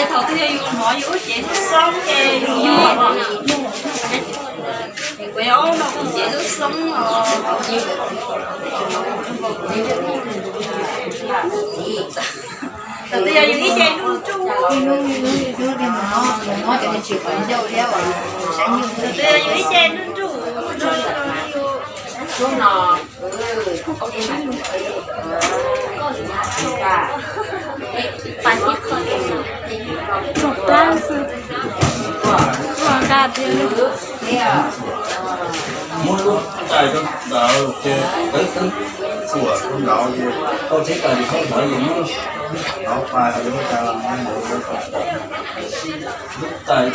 Thaum twg yog yus hnov yus lub cev xoob xoob ces yus yog, kuv yog ub no kuv cev xoob xoob os. Thaum twg yog yus ib ce nruj nruj, thaum twg yog yus ib ce nruj nruj, Muab lub tais rau ntawd ces peb twb txuam rau ntawd ces tau tsheb tais ces khaub ntawd ces muab nov pas rau lub tais, lub tais,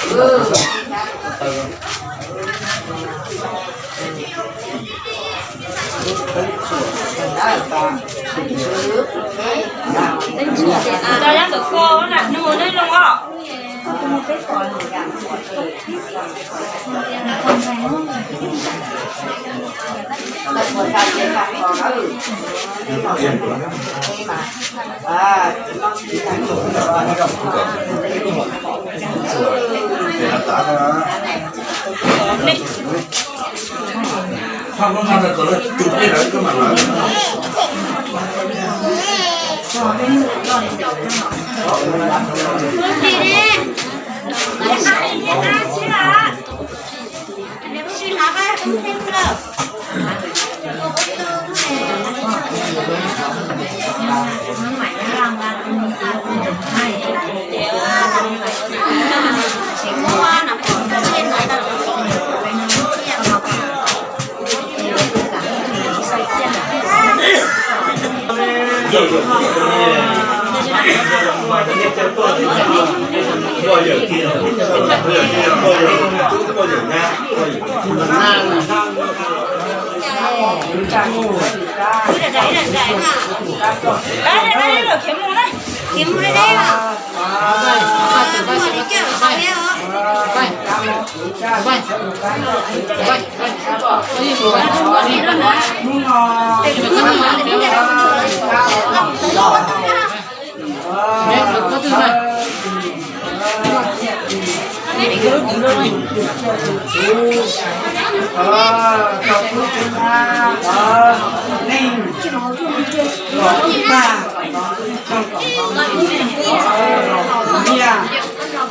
Cov nyob ntawm ko na, nws mus nws zoo os.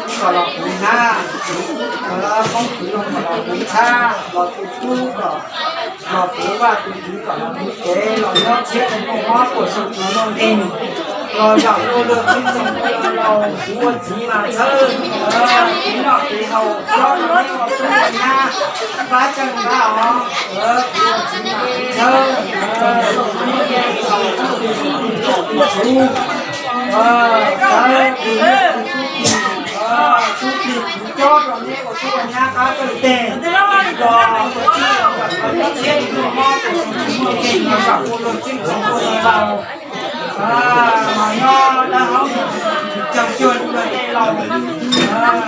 Kom los kuv hnab, poob kuv loo kom los kuv txhab, los tus tub kom los kuv vaj tus txiv kom los kuv kev los nyob txhiab tus muaj mob puas xyoo tsuas muaj nkeeg los zaum ua luag txwj txoog ua laus kuv ua txiv mas txhawb kev noj kev haus hlob rau neb ua tub ua nyab pab cawj pab os. Kuv ua txiv mas kuv txhawb txhawb tus tub, txhawb tus tub, tub tub cob rau neb ua tub ua nyab qab txawj teg los ua txij ua nkawm los nyob txhiab tus muaj mob puas xyoo tsuas muaj nkeeg los zaum ua luag txwj txoog ua laus. Mas nyob dab haub caug cuag li luag tej laus,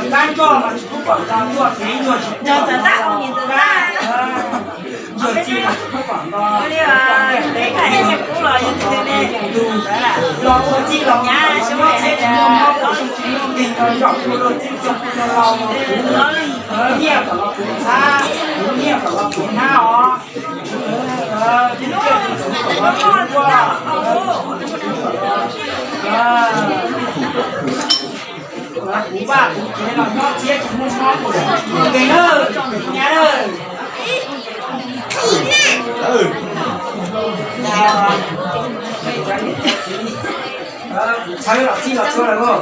kab ncoj mas tsis pub kom nto tuaj, kev nyuag tsis pub kom nto, kab nyuag txij mas tsis pub kom nto, los ua txij los nyob txhiab tus muaj mob puas xyoo tsuas muaj nkeeg los zaum ua luag txwj txoog ua laus. Kuv nyiaj kom los kuv txhab, kuv nyiaj kom los kuv hnab os. Kuv vaj kuv tsev los nyob txhiab tsis muaj mob puas xyoo tsuas muaj nkeeg nawb, nyab nawb. Txhawb los txij los txhua lawm.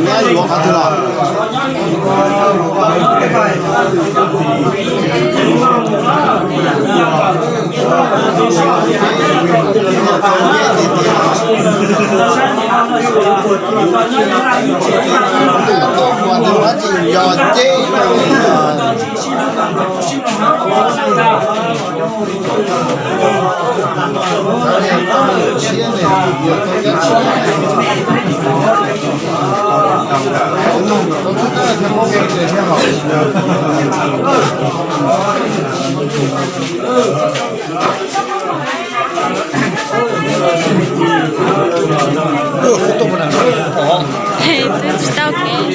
Nyab yuav qhov twg los? Ua tus dab tsi yog ceb no. Tshiab ne, yog tau cab tshiab. Tau tub tub thiab muab peb tes thiab haus. Twb tsis tau kev.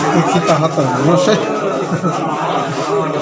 Tus khib tag ho tawm no seb.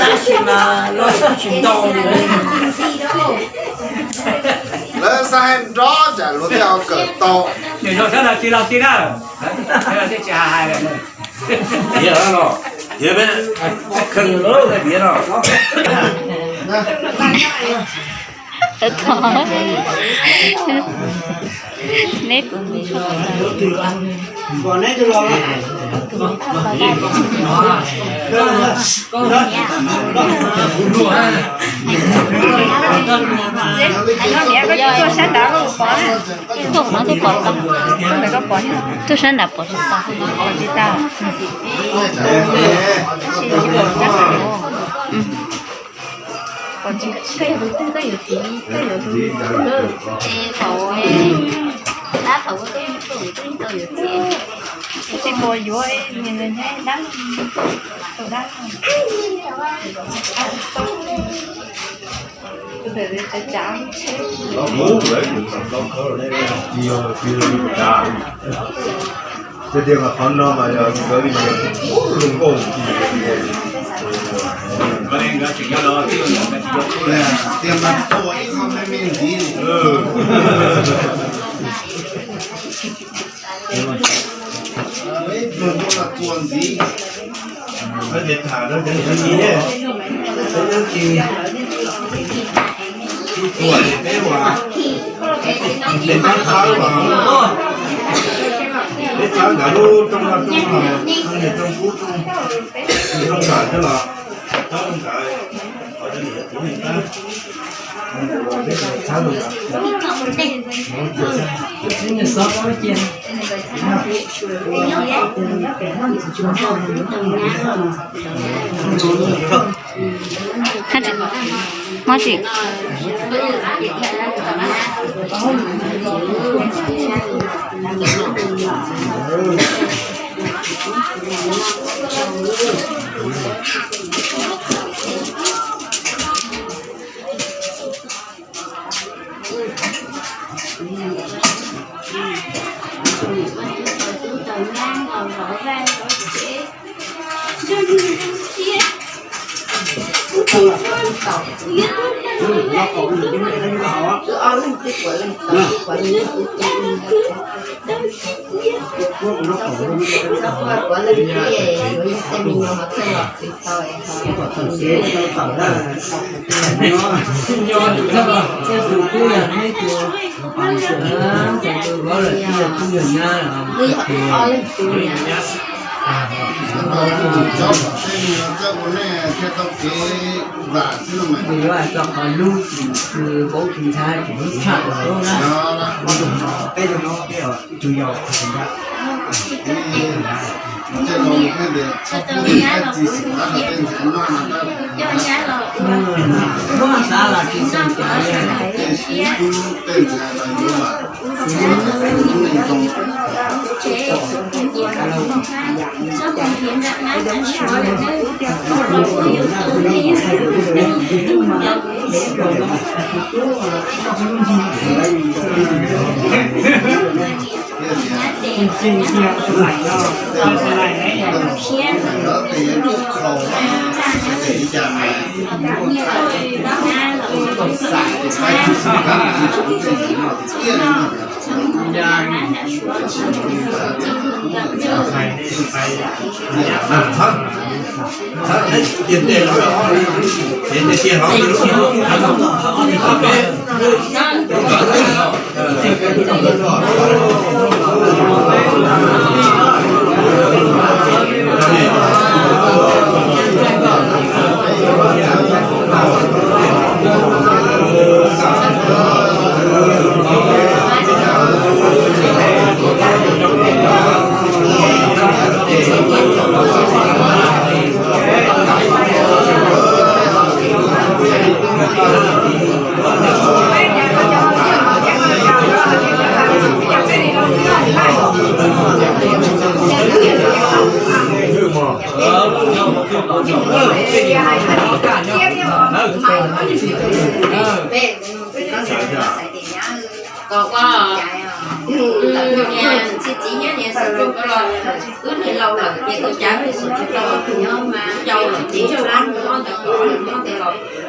Tab sis mas lawv tsis ntau li. Lawv xav hais nrov tsam luag thiaj ho kawm tau. Nws zoo sab no tsis los tij na. Thiab tsis hais hais lawm. Tiav no, tiav peb kheej tiav no. Neb kuv ntxiv. Tuaj sab nrad pom tau. Tuaj sab nrad pom tsis tau. Pom tsis tau. Pom tsis tau, koj yuav txiv, koj yuav tus, es thaum, tab thaum ua tub tub tub tau yuav txiv. Tsis pom yuav, nws nws nyob dab, tus dab. Tiag tiag mas qhov no mas yog nkawd li mus zoo nkauj. Tiag mas tua ib qho me me ntxiv. Ib tug tuaj los tua ntxiv. Tab sis tham rau cov niam txiv ne, cov niam txiv, tus tuam ces peb ua, peb tab txhawb ua, peb txhawb nkawd lub rooj no rooj no, niam rooj kub rooj, rooj nkawm thiab los txhawb nkawd, qhov cov niam cov txiv ne tab. Mob tsis?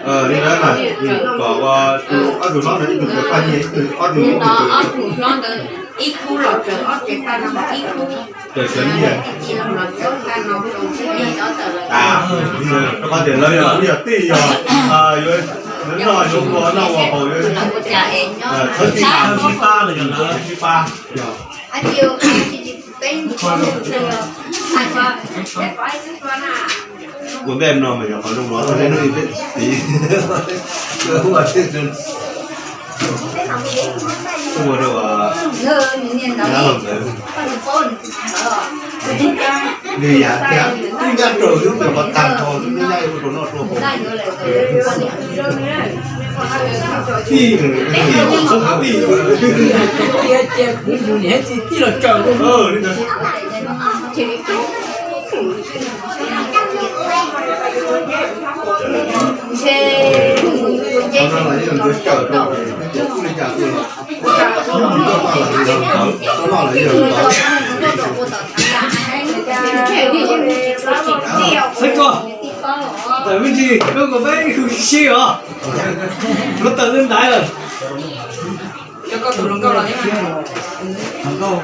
Li ntawd mas kom ob tug hlob ntawd ib tug tawm paj nyiaj, ib tug ob tug ib tug tawm, ib khub los tawm ob teg paj no ib khub, tawm cov nyiaj. Rau qhov tias lawv yog kwv yog tij, yog yuav noj yuav ua noj ua haus, yuav txhob sib pab, sib pab. Ua ntej no mas yog qhov zoo no, ua ntej no peb tiv ua rau nyab laus ntawd. Nws yam tias twb nyab raug xwb, ntawm qhov tag nrho twb nyab ua rau noj rau haus. Tij, tij, tij, tij los tsaws. Xeeb Koj, tawm me ntsis, koj kom peb hu si os. Koj tawm li ntaiv lawm.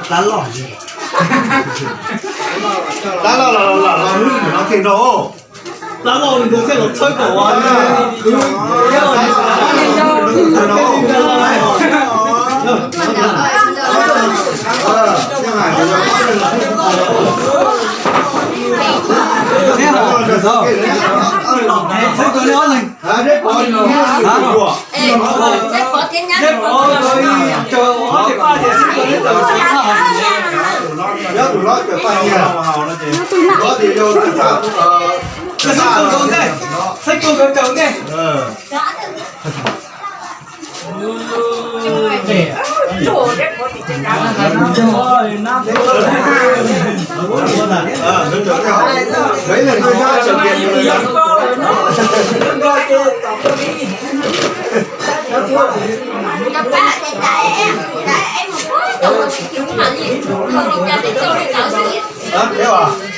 Plab loj los los los los los los thiaj nrau. Plab loj li ntawd thiaj los txhawb kom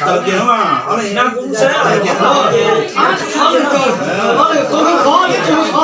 Ib lub hwj xwb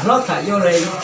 no tseem paj.